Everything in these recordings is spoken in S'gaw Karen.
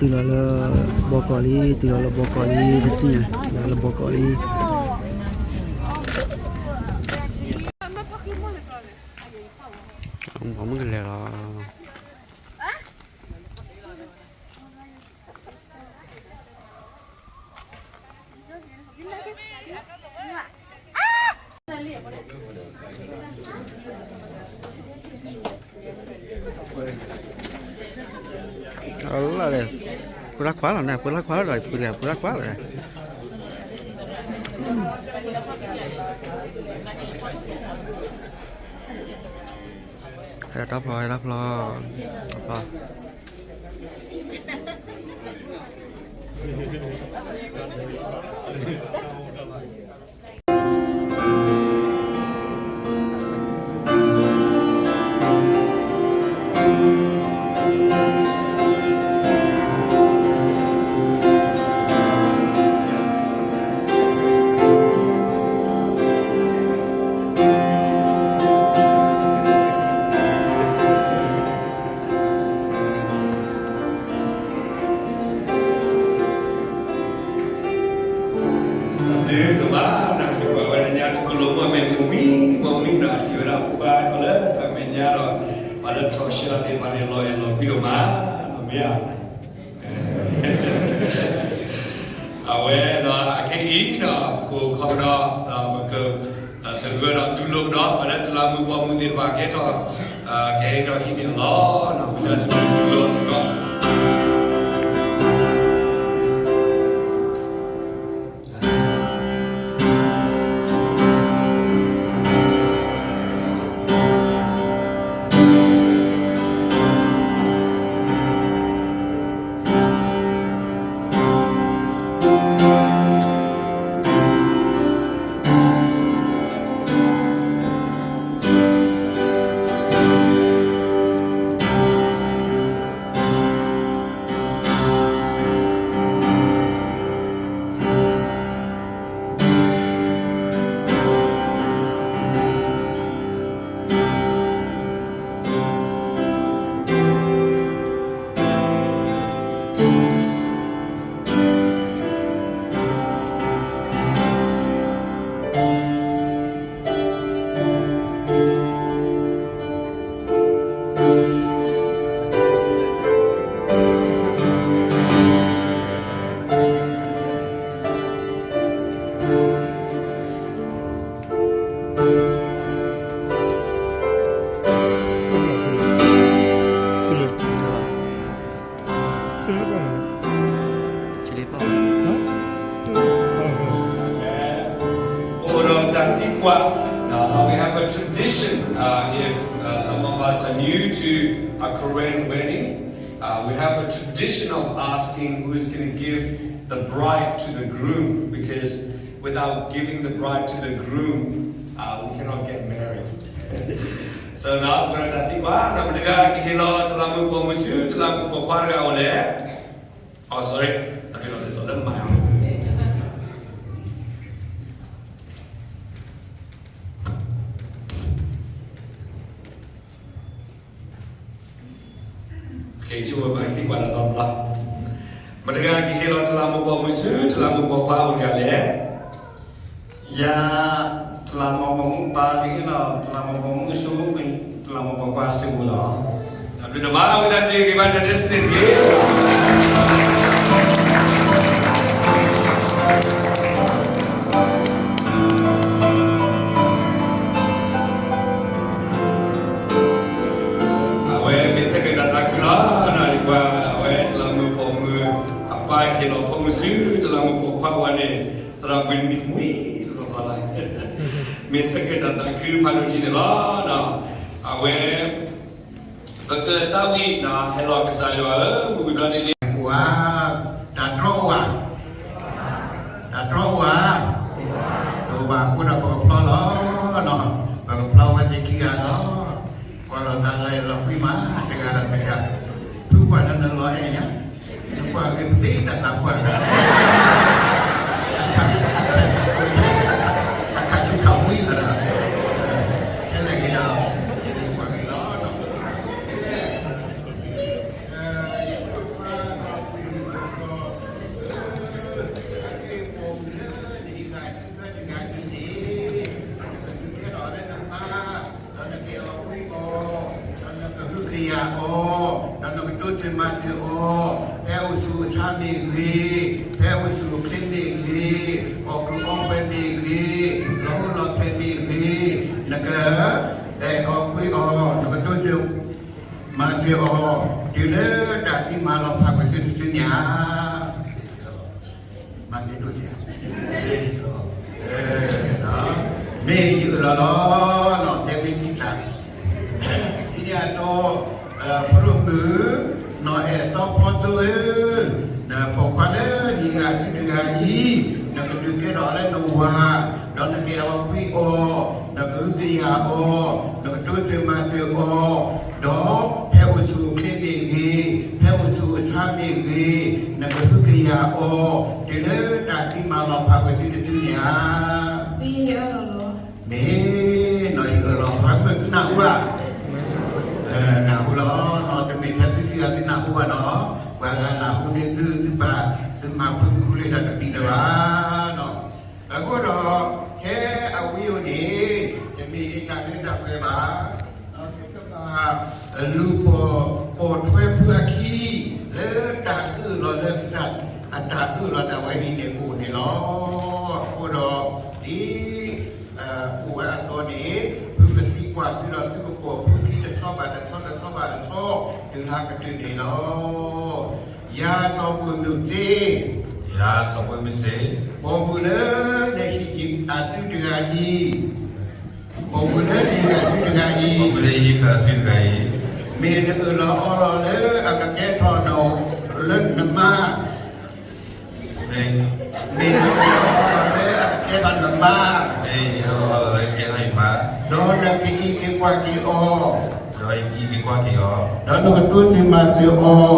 တုၤလီၤလၢဘီကီးလံ, တုၤလီၤလၢဘီကီးလံ, တထံၣ်ညါ, တုၤလီၤလၢဘီကီးလံ. မ့ၢ်ကလဲၤလီၤ. အလၢ်လဲၣ်, ပှၤလၢ်ခွါလီၤန့ၣ်, ပှၤလၢ်ခွါလီၤဒီး ပှၤလၢ်ခွါလီၤန့ၣ်. ဟဲတၢ်ဖျီ, ဟဲတၢ်ဖျီ, တၢ်ဖျီ. ဒုးကမၣ်နၤ ယကွၢ်ဝဲဒၣ်ညါ ထူကလိာ်မ့ၢ်မ့ၢ်မုၢ်မံမုၢ်မံဒီး ထံၣ်ဝဲဒၣ်ဖိခွါထီၣ်လၢတၢ်မဲာ်ညါဒီး ပှၤလၢထီၣ်ရှဲလီၤသ့ၣ်တဖၣ်န့ၣ် လီၤအဲၣ်လီၤကွံဒိၣ်မး မ့ၢ်ဧါ. အဝဲဒီးအခဲအံၤဒီး ပကခီပဒီ ပကသဂၢၢ်ဒီးတူၢ်လိာ်ကဒီး ပှၤလၢတလးမူးပိာ်မုၣ်သ့ၣ်တဖၣ် ကဲထီၣ် ကဟဲထီၣ်ဟံးန့ၢ်အလီၢ် ဝံသးစူၤတူၢ်လိာ်စ့ၢ်ကီး. အိၣ်ဒီးတၢ်သံကွၢ်, uh, we have a tradition, uh, if, uh, some of us are new to a Karen wedding, uh, we have a tradition of asking who's gonna give the bride to the groom, because without giving the bride to the groom, uh, we cannot get married. So now, ပကဒီးတၢ်သံကွၢ်, ဒီးမတၤတဂၤကဟ့ၣ်လီၤတလးမူးပိာ်မုၣ်ဆူ တလးမူးပိာ်ခွါတဂၤအအိၣ်လဲၣ်. Oh, sorry. တၢ်ကလီၤလၢစီၤလၢမၤအီၤ ကဲ ဆိဝဲဘၣ်သံကွၢ်ဒီးသီဘျီ, မတၤတဂၤကဟ့ၣ်လီၤတလးမူးပိာ်မုၣ်ဆူ တလးမူးပိာ်ခွါအအိၣ်တဂၤလဲၣ်. ယၤ တလးမူးပိာ်မုၣ်ပၢ်ကဟ့ၣ်လီၤ တလးမူးပိာ်မုၣ်ဆူ တလးမူးပိာ်ခွါအစုပူၤလီၤ. တၢ်ဘျုးဒိၣ်မး ဝံသးစူၤ give us the listening gift. အဝဲမ့ၢ်ဆၢက့ၤတၢ်သးခုလီၤ. ယကွၢ် အဝဲတလးမူးပိာ်မုၣ်အပၢ်ဟ့ၣ်လီၤပိာ်မုၣ်ဆူ တလးမူးပိာ်ခွါဝဲန့ၣ် သရၣ်ပှ့ၤနံၤမှံ တလီၤလီၤ, မ့ၢ်ဆၢက့ၤတၢ်သးခုဖးဒိၣ်က့ၤန့ၣ်လီၤ. အဝဲ ပကသးဝံၣ် ဟဲလီၤကစၢ်ယွၤဧၢ, မုၢ်ဝံၤဘျီန့ၣ်န့ၣ် အိၣ်ဧါ, တၢ်တြီအိၣ်ဧါ, တၢ်တြီအိၣ်ဧါ, တအိၣ်ဘၣ်အဃိဒီးပကဖျီလီၤ. ပကဖျီဝဲသ့ၣ်ခံဂၤလီၤ. ကွၢ်လီၤသးလီၤအဲၣ်လီၤကွံမး တဂၤဒီးတဂၤ, ဖုကွၢ်လၢနလီၤအဲၣ်ညါ နကွၢ်က့ၤပသ့တၢ်သးပှၢ်တဂၤ, အခါဆူၣ်ခါဝံၤလီၤဒီး, ခဲလၢာ်က့ၤဒီး ကွၢ်က့ၤလီၤ. ယကွၢ်ခွါ ယကွၢ်ခွါ အီၤ, ဒီးနကတိစၢၤမၤစၢၤအီၤ, ဖဲအိၣ်ဆူၣ်အိၣ်ဆါမ့ၢ်ဂ့ၤ, ဖဲအိၣ်ဆူၣ်အိၣ်ချ့မ့ၢ်ဂ့ၤ, အီၣ်ကူအီပှဲၤမ့ၢ်ဂ့ၤ, လီၤဟူလီၤဖျဲးမ့ၢ်ဂ့ၤ, နကအဲၣ်အီၤကွံအီၤ, နကတိစၢၤမၤစၢၤအီၤ, တုၤလၢတၢ်သံမၤလီၤဖးကွံာ်သုတစုန့ၣ်ဧါ. မၤက့ၤဒိၣ်စ့ၢ်, မ့ၢ်ယအၢၣ်လီၤလီၤ, တဲမ့ၢ်တံၢ်တၢ်, ဒ်န့ၣ်အသိး, ဖရိၣ်မုၣ်, နီၢ်အဲၣ်သီဖီသိဧၢ, နပိာ်ခွါလၢနဂၤစုတဂၤအံၤ, နကဒုးကဲထီၣ်လၢနဝၤ, ဒီးနကအဲၣ်အီၤကွံအီၤ, နကဟုကယာ်အီၤ, နကတိစၢၤမၤစၢၤအီၤ, ဒီးဖဲအိၣ်ဆူၣ်အိၣ်ချ့မ့ၢ်ဂ့ၤ, ဖဲအိၣ်ဆူၣ်အိၣ်ဆါမ့ၢ်ဂ့ၤ, နကဟုကယာ်အီၤ, တုၤလၢတၢ်သံမၤလီၤဖးကွံာ်သုတစုန့ၣ်ဧါ. မ့ၢ်နီၢ်အၢၣ်လီၤ, ပှၤမုၣ်သုနၢ်ဟူဧါ. နၢ်ဟူလီၤ, တမ့ၢ်ထဲသုခံဂၤသုနၢ်ဟူဘၣ်နီၤ, ပှၤဂၤနၢ်ဟူန့ၢ်သု, သုဘၣ်, သုမၤဖိသုဃူလ့ၣ်တၢ်တဘံၣ်လၢၤဘၣ်နီၤ. အဃိဒီး, ထဲအဝံၤအိၣ်န့ၣ်, တမ့ၢ်ဒ်တၢ်လၢတၢ်ပှဲၤဘၣ်, သုကဘၣ်လူၤပိာ်, ပိာ်ထွဲဖုအခံ, လၢတၢ်အၢၣ်လီၤလၢကစၢ်အတၢ်အၢၣ်လီၤဒၣ်ဝဲအံၤန့ၣ်အိၣ်န့ၣ်လီၤ. အဃိဒီး, ဒ် အိၣ်ဝဲအသိးန့ၣ်, ဖုကသံကွၢ်သုဒီးသုကပိာ်ဖုခံတဆီဘၣ်တဆီ, တဆီဘၣ်တဆီ, တုၤလၢကတုၤန့ၣ်လီၤ. ယၤစီၤပှ့ၤမုၢ်စ့, ယၤစီၤပှ့ၤမုၢ်စ့, ပိာ်မုၣ်လၢနဟံးက့ၤအစုတဂၤအံၤ, ပိာ်မုၣ်လၢနဟံးက့ၤအစုတဂၤအံၤ, ပိာ်မုၣ်လၢနဟံးက့ၤအစုတဂၤအံၤ, မ့ၢ်နအၢၣ်လီၤအီလီၤလၢအကကဲထီၣ်န, လၢနမါ မ့ၢ်, မ့ၢ်နအၢၣ်လီၤအီလီၤလၢအကကဲထီၣ်နမါ, မ့ၢ်နအၢၣ်လီၤအီလီၤလၢကကဲထီၣ်ယမါ, ဒီးနကအံးက့ၤကွၢ်က့ၤအီၤ, ဒီးယကအံးက့ၤကွၢ်က့ၤအီၤ, ဒီးနကတိစၢၤမၤစၢၤအီၤ,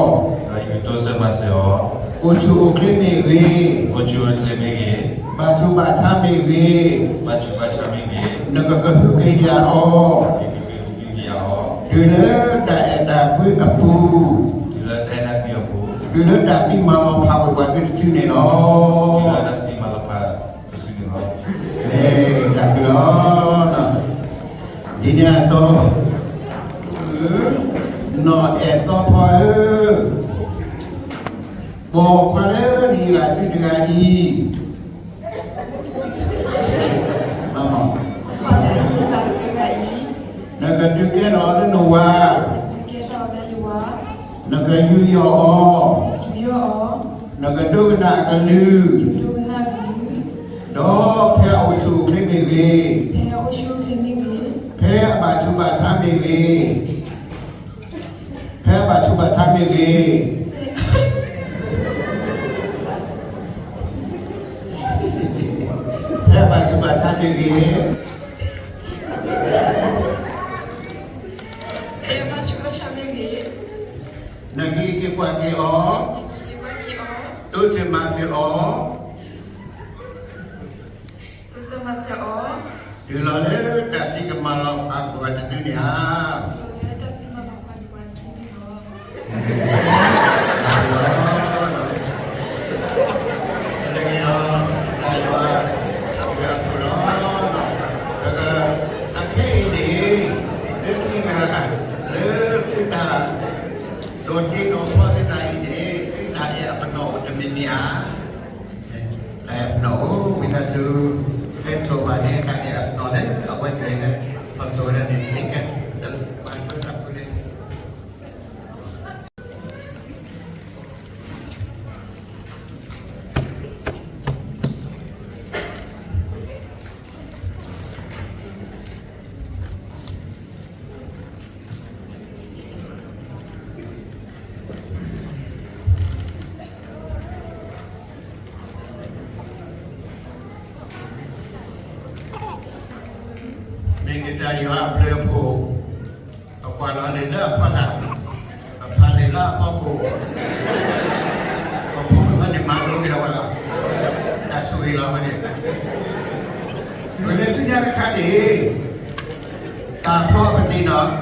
ဒီးယကတိစၢၤမၤစၢၤအီၤ, အိၣ်ဆူၣ်အိၣ်ချ့မ့ၢ်ဂ့ၤ, အိၣ်ဆူၣ်အိၣ်ချ့မ့ၢ်ဂ့ၤ, ဘၣ်ဆူးဘၣ်ဆါမ့ၢ်ဂ့ၤ, ဘၣ်ဆူးဘၣ်ဆါမ့ၢ်ဂ့ၤ, နကကဟုကယာ်အီၤ, နကကဟုကယာ်အီၤ, တုၤလၢတၢ်အဲၣ်တၢ်ကွံအပူၤ, တုၤလၢတၢ်အဲၣ်တၢ်ကွံအပူၤ, တုၤလၢတၢ်သံမၤလီၤဖးကွံာ်ပှၤသုတစုန့ၣ်လီၤ. တုၤလၢတၢ်သံမၤလီၤဖးတစုန့ၣ်လီၤ. မ့ၢ်တၢ်ဘျုးလီၤ. ဒ်န့ၣ်အသိး, နီၢ်အဲၣ်သီဖီဧၢ, ပိာ်ခွါလၢနဂၤစုတဂၤအံၤ, နကဒုးကဲထီၣ်လၢနဝၤ, နကယူးယီၣ်အီၤ, နကဒိကနၣ်အကလုၢ်, ဒီးဖဲအအိၣ်ဆူၣ်အိၣ်ချ့မ့ၢ်ဂ့ၤ, ဖဲအဘၣ်ဆူးဘၣ်ဆါမ့ၢ်ဂ့ၤ, ဖဲအဘၣ်ဆူးဘၣ်ဆါမ့ၢ်ဂ့ၤ, ဖဲအဘၣ်ဆူးဘၣ်ဆါမ့ၢ်ဂ့ၤ, ဖဲအဘၣ်ဆူးဘၣ်ဆါမ့ၢ်ဂ့ၤ, နကအံးက့ၤကွၢ်က့ၤအီၤ, တိစၢၤမၤစၢၤအီၤ, တိစၢၤမၤစၢၤအီၤ, တုၤလီၤလၢတၢ်သံကမၤလီၤဖးကွံာ်ပှၤတစုန့ၣ်ဧါ. တုၤလီၤလၢတၢ်သံကမၤလီၤဖးကွံာ်ပှၤတစုန့ၣ်လီၤ. လၢက့ၤဒီး, တၢ်ယွၤ, အပှဲၤအဃိလီၤ. ဒီး, အခဲအံၤန့ၣ်, သုခံဂၤ, လၢသုတၢ်, ဒီးတ့ဒီးဖီသုသးအံၤန့ၣ် သုတၢ်အဲၣ်အပနီၣ်အိၣ်တမံၤမံၤဧါ. တၢ်အဲၣ်အပနီၣ်အိၣ်ဝံသးစူၤ, ဟဲစိာ်ဘၣ်န့ၣ် တၢ်အဲၣ်အပနီၣ်လၢအဝဲသ့ၣ်ဟဲထီၣ်စိာ်ဝဲဒၣ်န့ၣ် ကဲ, တၢ်ပာ်တၢ်ပူၤန့ၣ် မ့ၢ်ကစၢ်ယွၤအဘျုးအဖှိၣ်, ပကွၢ်လီၤလံာ်လၢအဖီလာ်, ပဖးလံာ်လၢအဖီခိၣ်, ပဖိမုၣ်ဖဲန့ၣ်မၤလိက့ၤဒီးဝဲလီၤ, တၢ်ဆိၣ်ဂ့ၤလီၤဝဲန့ၣ်, ပလဲၤဆူညါတခါန့ၣ်, တၢ်ဖျီပသံးဒီး,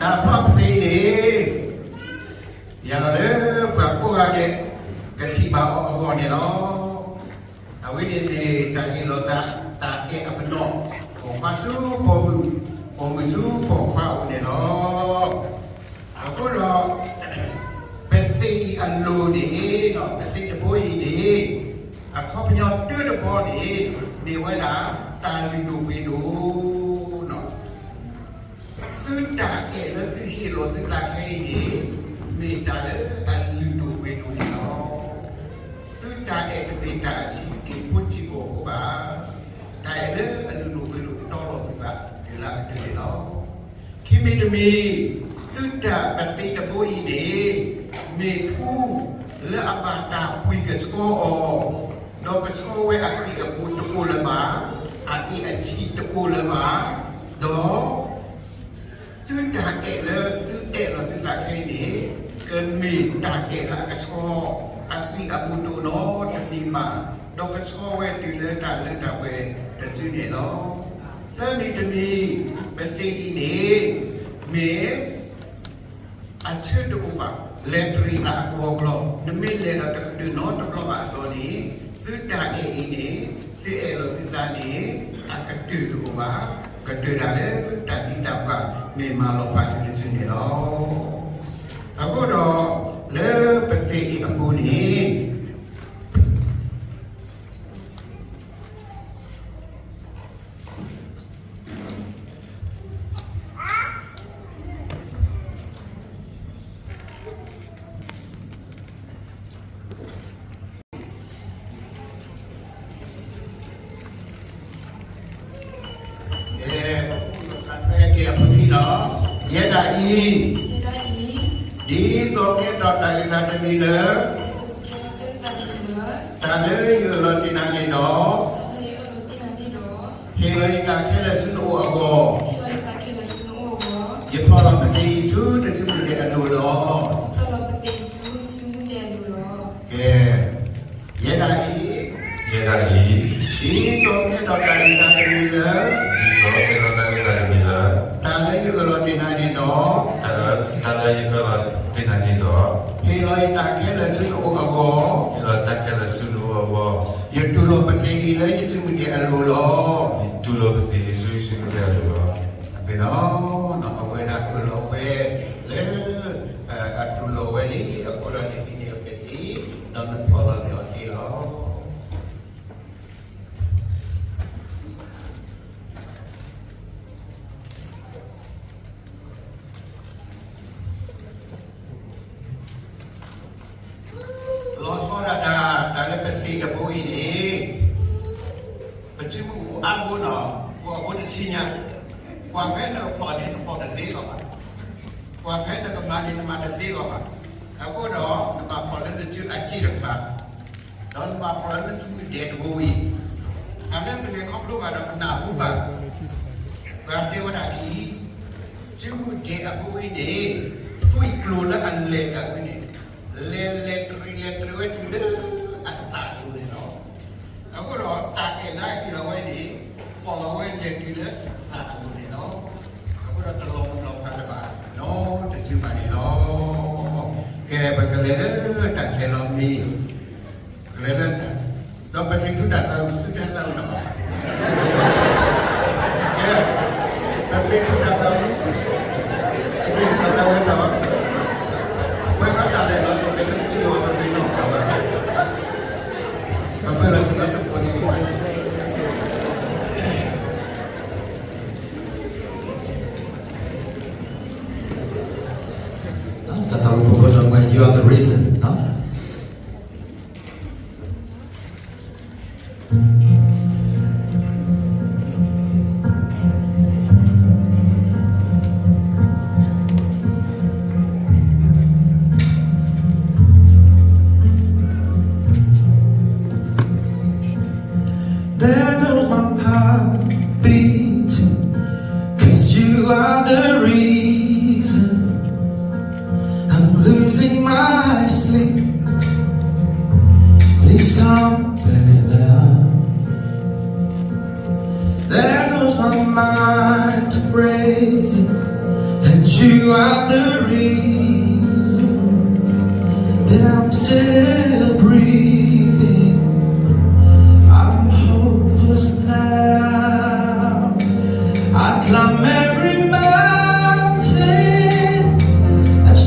တၢ်ဖျီပသံးန့ၣ် ယၤလီၤလၢပှၤကိးဂၤဒဲး ကထံၣ်ဘၣ်အီၤအဂီၢ်န့ၣ်လီၤ. အဝဲန့ၣ်မ့ၢ်တၢ်ဟ့ၣ်လီၤသး တၢ်အဲၣ်အပနီၣ်, ပိာ်ခွါဆူပိာ်မုၣ်, ပိာ်မုၣ်ဆူပိာ်ခွါအအိၣ်န့ၣ်လီၤ. အဃိဒီး ပသ့ၣ်အံၤအလိၤန့ၣ်, ပသ့ၣ်တဘိအံၤန့ၣ်, အခီပညီတၢတဘီန့ၣ် မ့ၢ်ဝဲဒၣ် တၢ်လုၢ်ဒိၣ်ပှ့ၤဒိၣ် သုတၢ်အဲၣ်လၢသုဟ့ၣ်လီၤသုသးခဲအံၤန့ၣ် မ့ၢ်တၢ်လၢအလုၢ်ဒိၣ်ပှ့ၤဒိၣ်န့ၣ်လီၤ. သုတၢ်အဲၣ်တမ့ၢ်တၢ်အဆံးတ့ၢ်ဖိဆံးကီၢ်ဖိဘၣ်. တၢ်အဲၣ်လၢအလုၢ်ဒိၣ်ပှ့ၤဒိၣ်တီလီၤသုသး တုၤလၢအကတၢၢ်န့ၣ်လီၤ. ခံမံၤတမံၤ, သုတၢ်ပသ့ၣ်တဘိအံၤန့ၣ် မ့ၢ်ထူလၢအဘၣ်တၢ်ပှံၢ်ကဆှီအီၤ, ဒီးကဆှီဝဲအဃံအပူၤတအိၣ်လၢၤဘၣ်, အအ့ၣ်အဆံးတအိၣ်လၢၤဘၣ်, ဒီး သုတၢ်အဲၣ်လၢသုအဲၣ်လီၤသုသးခဲအံၤန့ၣ် ကမ့ၢ်တၢ်အဲၣ်လၢအကဆှီ, အဃံအပူၤတအိၣ်နီတမံၤဘၣ်, ဒီးကဆှီဝဲတုၤလၢတၢ်လၢတၢ်ပှဲၤတစုန့ၣ်လီၤ. သၢမံၤတမံၤ, ပသ့ၣ်အံၤန့ၣ် မ့ၢ် အဆၢတအိၣ်ဘၣ်, လဲၤတရံးသးအကဝီၤကျီ, နမ့ၢ်လဲၤဒီးတကတၢၢ်နီတဘျီဘၣ်အသိးန့ၣ်, သုတၢ်အဲၣ်အံၤန့ၣ် သုအဲၣ်လီၤသုသးန့ၣ် အကတၢၢ်တအိၣ်ဘၣ်, ကတၢၢ်ဒၣ်လၢတၢ်သံတၢ်ပှၢ်မ့ၢ်မၤလီၤဖးသုတစုန့ၣ်လီၤ. အဃိဒီး လၢပသ့ၣ်အံၤအပူၤန့ၣ် ကဲ, ယဲဒၣ်အံၤ, ဒ်သိးကဲထီၣ်တၢ်ဂ့ၢ်တၢ်တမံၤလၢ တၢ်လၢယအၢၣ်လီၤတ့ၢ်နၤန့ၣ်ဒီး, ဟ့ၣ်လီၤယတၢ်ခဲလၢာ်ဆူနအိၣ်အဂီၢ်, ယဖျီၣ်လီၤပသ့ၣ်အံၤဆူနစုမုၢ်ဒဲးအလိၤလီၤ. ကဲ, ယဲဒၣ်အံၤ, ယဲဒၣ်အံၤ, ဒ်သိးကဲထီၣ်တၢ်ဂ့ၢ်တၢ်တမံၤလၢ ဒ်သိးကဲထီၣ်တၢ်ဂ့ၢ်တၢ်တမံၤလၢ တၢ်လၢယအၢၣ်လီၤတ့ၢ်နၤန့ၣ်ဒီး, တၢ်လၢ, တၢ်လၢယအၢၣ်လီၤတ့ၢ်နၤန့ၣ်ဒီး, ဟ့ၣ်လီၤယတၢ်ခဲလၢာ်ဆူနအိၣ်အဂီၢ်, ဟ့ၣ်လီၤတၢ်ခဲလၢာ်ဆူနအိၣ်အဂီၢ်, ယတူၢ်လိာ်ပသ့ၣ်အံၤလၢယစုမုၢ်ဒဲးအလိၤလီၤ. ယတူၢ်လိာ်ပသ့ၣ်အံၤဆူယစုမုၢ်ဒဲးအလိၤလီၤ. အဃိဒီး, အဝဲဒၣ်အၢၣ်လီၤဝဲလၢ အတူၢ်လိာ်ဝဲလံ, အဃိဒီးန့ၣ် ဒ်န့ၣ်အဖဲသ့ၣ်, ဒီးနဖျီၣ်လီၤန့ၢ်အီၤသ့လီၤ. လီၤဆီဒၣ်တၢ်, တၢ်လၢပသ့ၣ်တဘိအံၤန့ၣ်, ပစုမုၢ်အိၣ်အါဘိနီၤ, အိၣ်အဘိတဆံညါ, ကွၢ်ဖဲနကဖျီၣ်န့ၣ် နဖျီၣ်တသ့လီၤဘၣ်, ကွၢ်ဖဲနကမၤန့ၣ် နမၤတသ့လီၤဘၣ်. အဃိဒီး နဘၣ်ဖျီၣ်လၢနစုအစ့ၣ်တကပၤ ဒီးနဘၣ်ဖျီၣ်လၢနစုမုၢ်ဒဲးတဘိဝံၤ, တၢ်လၢပလဲၤခီဖျိဘၣ်ဒီးပနၢ်ဟူဘၣ်, ပှၤတဲဝဲဒၣ်ဒ်အံၤ, စုမုၢ်ဒဲးအဘိဝံၤန့ၣ်, သွံၣ်ကျိၤလၢအလဲၤတၢ်ဝံၤန့ၣ်, လဲၤလဲၤတရံးလဲၤတရံးဝဲတုၤလၢ အသးအလိၤန့ၣ်လီၤ. အဃိဒီးတၢ်အဲၣ်လၢအဟ့ၣ်လီၤဝဲန့ၣ်, ဖျီၣ်လီၤဝဲလဲၤတုၤလၢအသးအလိၤန့ၣ်လီၤ. အဃိဒီးတလီၤမုၢ်လီၤဖးလၢၤဘၣ်, နီတစုဘၣ်န့ၣ်လီၤ. ကဲ, ပကလဲၤလၢတၢ်ဆဲးလီၤမံၤ, ပကလဲၤလၢတၢ်, ဒီးပသ့ၣ်ထူၣ်တၢ်သးဝံၣ် သုတၢ်သးဝံၣ်လီၤဘၣ်. ကဲ, ပသ့ၣ်ထူၣ်တၢ်သးဝံၣ်, ပသ့ၣ်ထူၣ်တၢ်သးဝံၣ်လီၤ, ပဝဲဘၣ်တၢ်လဲၤလီၤ ပကလဲၤလၢပထံလီၤ ပသ့ၣ်နီၣ်တၢ်ဝဲ, ပပၢလီၤဆူတၢ်တဖိန့ၣ် တၢ်သးဝံၣ်ဖိကိးတီၤ You are the reason. There goes my heart beating, 'cause you are the reason I'm losing my sleep. Please come back now. There goes my mind racing, and you are the reason that I'm still breathing. I'm hopeless now. I climb every mountain and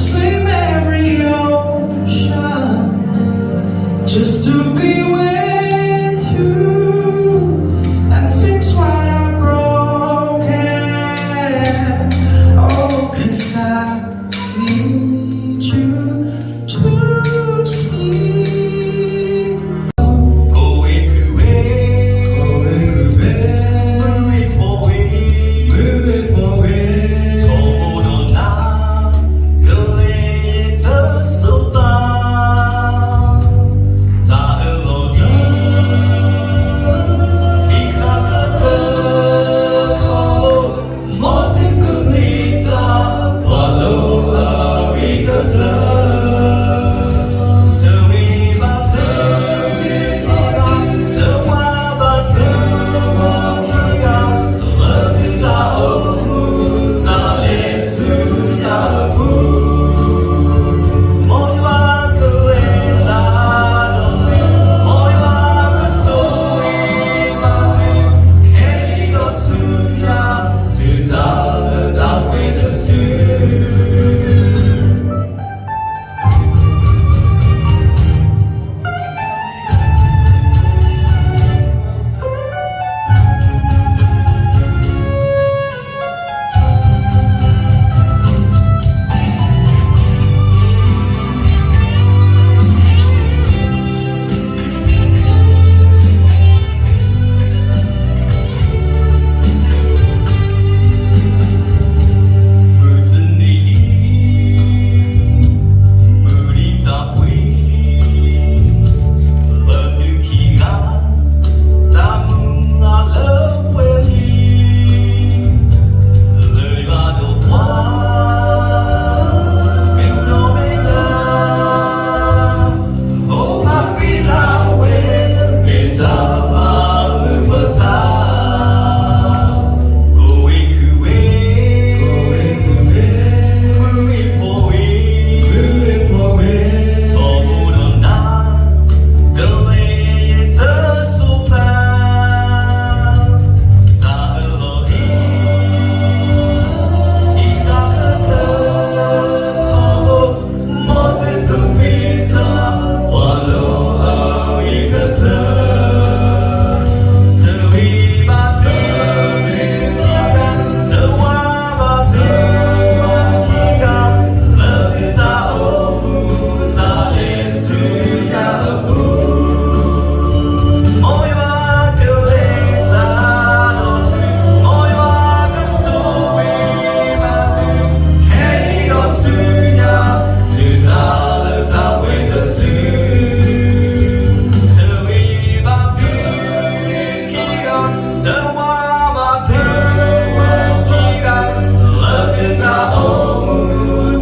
အိၣ်မူ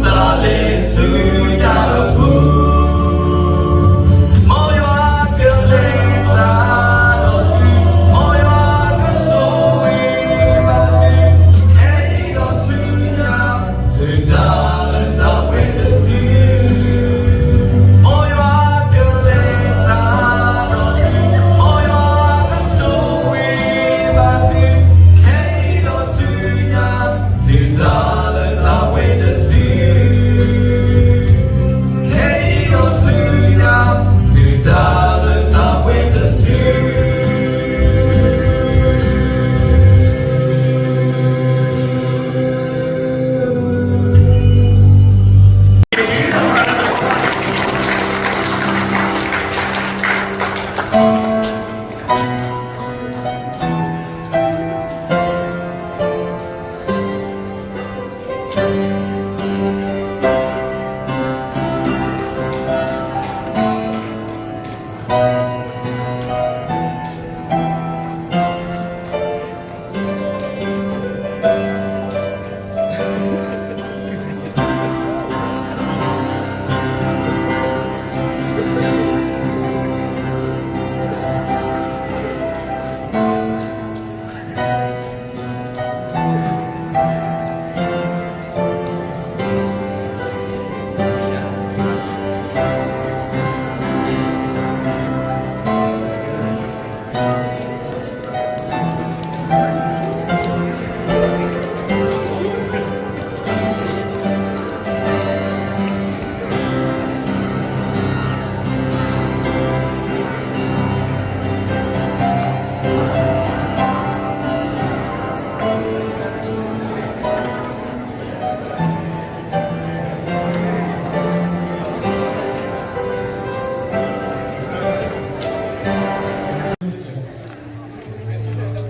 တၢ်လၢဆူညါအပူၤ, မ်ယွၤကလဲၤတၢ်ဒီးသု, မ်ယွၤကဆိၣ်ဂ့ၤဘၣ်သု, ခဲအံၤဒီးဆူညါ တုၤတၢ်လၢတၢ်ပှဲၤတစု, မ်ယွၤကလဲၤတၢ်ဒီးသု, မ်ယွၤကဆိၣ်ဂ့ၤဘၣ်သု, ခဲအံၤဒီးဆူညါ တုၤတၢ်လၢတၢ်ပှဲၤတစု, ခဲအံၤဒီးဆူညါ တုၤတၢ်လၢတၢ်ပှဲၤတစု.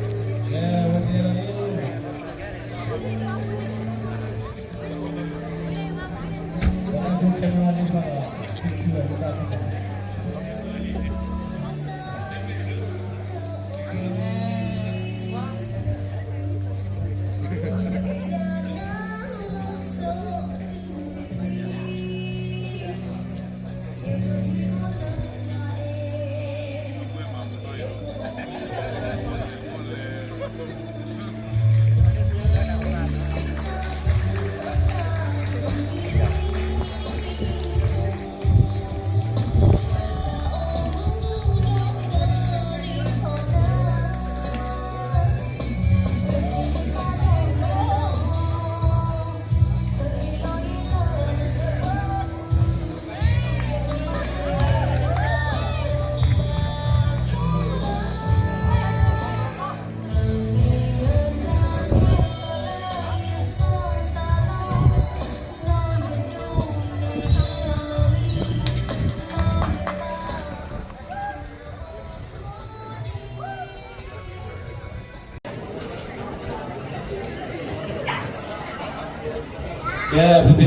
ကဲ ဖဲဖဲ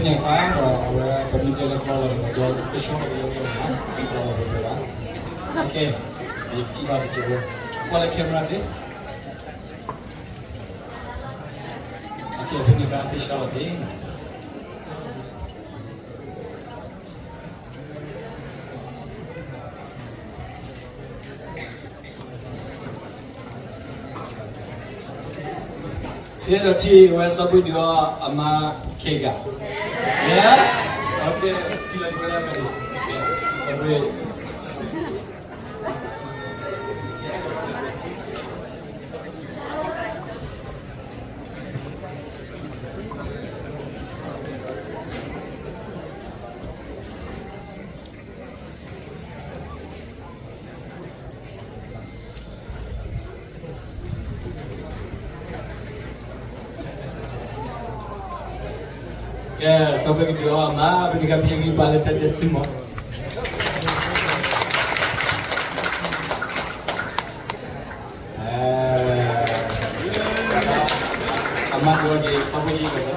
န့ၣ်အခါဒီး အဝဲပမ့ၢ်တဲလၢကီၢ်လီၤန့ၣ် ကၠီကဆှီတကယီကဲမ့ၢ်နီၤ ကီၢ်လီၤဖဲဖဲဘၣ် ကဲ ယကထံၣ်ဘၣ်တက့ၢ်ဝဲ ကွၢ်လၢ camera သ့ ကဲ ဖဲန့ၣ်အခါ ဖဲဆှီလီၤသ့ ယအဲၣ်ဒိးထံၣ်ဝဲစီၤဘှ့ၣ်ဒုးအီၣ်အမါ ခဲဂၤ ယဲ ထံၣ်လၢပဝဲဒၣ်ဖဲန့ၣ် စီၤဘှ့ၣ် ကဲ စီၤဘှ့ၣ်ကဒုးအီၣ်အမါ ဖဲန့ၣ်အခါ ဖဲဂံၢ်ဘါလၢတၢ်ဒဲးစံမီၤ အမါကဒုးအီၣ်က့ၤ စီၤဘှ့ၣ်အံၤ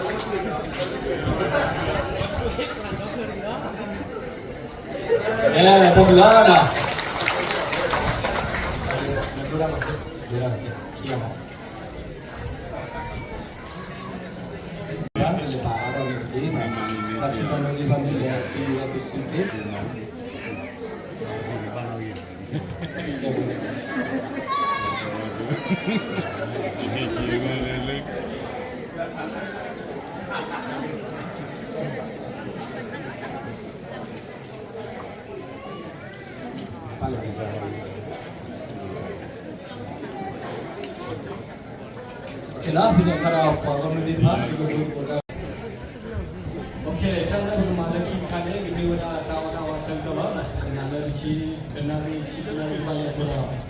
တၢ်ဘျုးလီၤနီၤ ဒိၣ်ဒၣ်မး ဒိၣ်ဒၣ်မး ခံဂၤမး ဘၣ်တလၢၤဘၣ် ဆူၣ်တၢ်မ့ၢ်သ့ၣ်တဖၣ်န့ၣ်ဒီး သုဝဲသုစုသ့ၣ် ကဲလီၤ ဖဲန့ၣ်အခါဒီး ပှၤဂီၢ်မုၢ်သ့ၣ်တဖၣ် သုကဃုကိးတၢ် တၢ်လၢပကမၤလၢခံတခါန့ၣ် ကမ့ၢ်ဝဲဒၣ်တၢ်အီၣ်တၢ်အီအဆၢကတီၢ်လီၤ. ပကမၤလၢခံ တနၣ်ရံၣ် ခံတနၣ်ရံၣ်ဘၣ်လၢအဃိဒီး